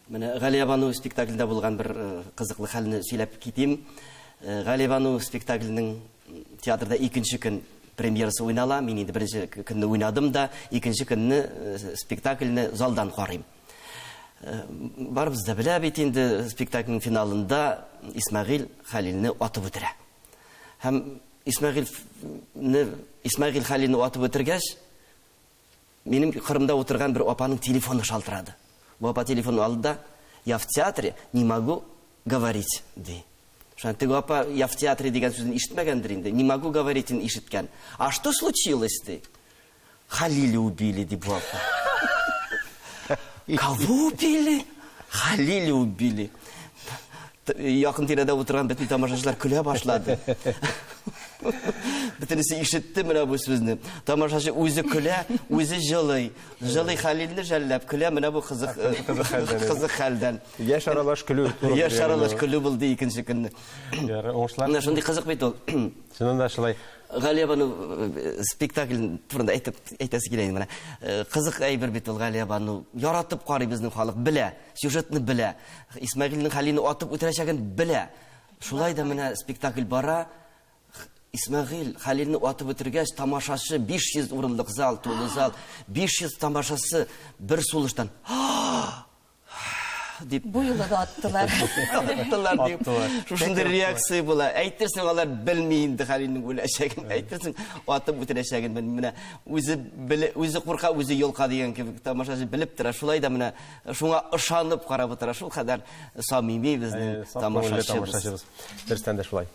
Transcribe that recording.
Менә Галиябану спектаклендә булган бер кызыклы хәлне сөйләп китим. Галиябану спектакленең театрда икенче көн премьерасы уйнала. Мин инде беренче көнне уйнадым да, икенче көнне спектакльне залдан карыйм. Барыбыз да белә бит инде, спектакльнең финалында Исмәгыйль Хәлилне атып үтерә. Һәм Исмәгыйльне Исмәгыйль Хәлилне атып үтергәч, Минем кырымда утырган бер апаның телефоны шалтырады. Бу апа телефонны алды да, Я в театре, не могу говорить, ди. Шуннан теге апа я в театре дигән сүзен ишетмәгәндер инде, не могу говорить-ен ишеткән. А что случилось, ди. Халиля убили, ди бу апа. Кого убили? Халиля убили. Якын тирәдә утырган бөтен тамашачылар көлә башлады. Бөтенесе ишетте менә бу сүзне. Тамашачы үзе көлә, үзе җылый. Җылый Хәлилне жәлләп, көлә менә бу кызык кызык хәлдән. Кызык хәлдән. Яшь аралаш көлү. Яшь аралаш көлү булды икенче көнне. Ярый, уңышлар. Менә шундый кызык бит ул. Чыннан да шулай. Галиябану э, спектакль турында әйтеп әйтәсе килә инде менә. Э, кызык әйбер бит ул Галиябану. Яратып карый безнең халык, белә, сюжетны белә. Исмәгыйльнең Хәлилне атып үтерәчәген белә. Шулай да менә спектакль бара. Исмәгыйль Хәлилне атып үтергәч, тамашачы 500 урынлык зал, тулы зал, 500 тамашачы бер сулыштан дип Бу юлы да аттылар. Аттылар дип. Шушындый реакция була. Әйтерсең, алар белми инде Хәлилнең үләчәген. Әйтерсең, атып үтерәчәген. Менә үзе үзе курка, үзе йолка дигән кебек тамашачы белеп тора. Шулай да менә шуңа ышанып карап утыра. Шул кадәр самими безнең тамашачыбыз. Дөрестән дә шулай.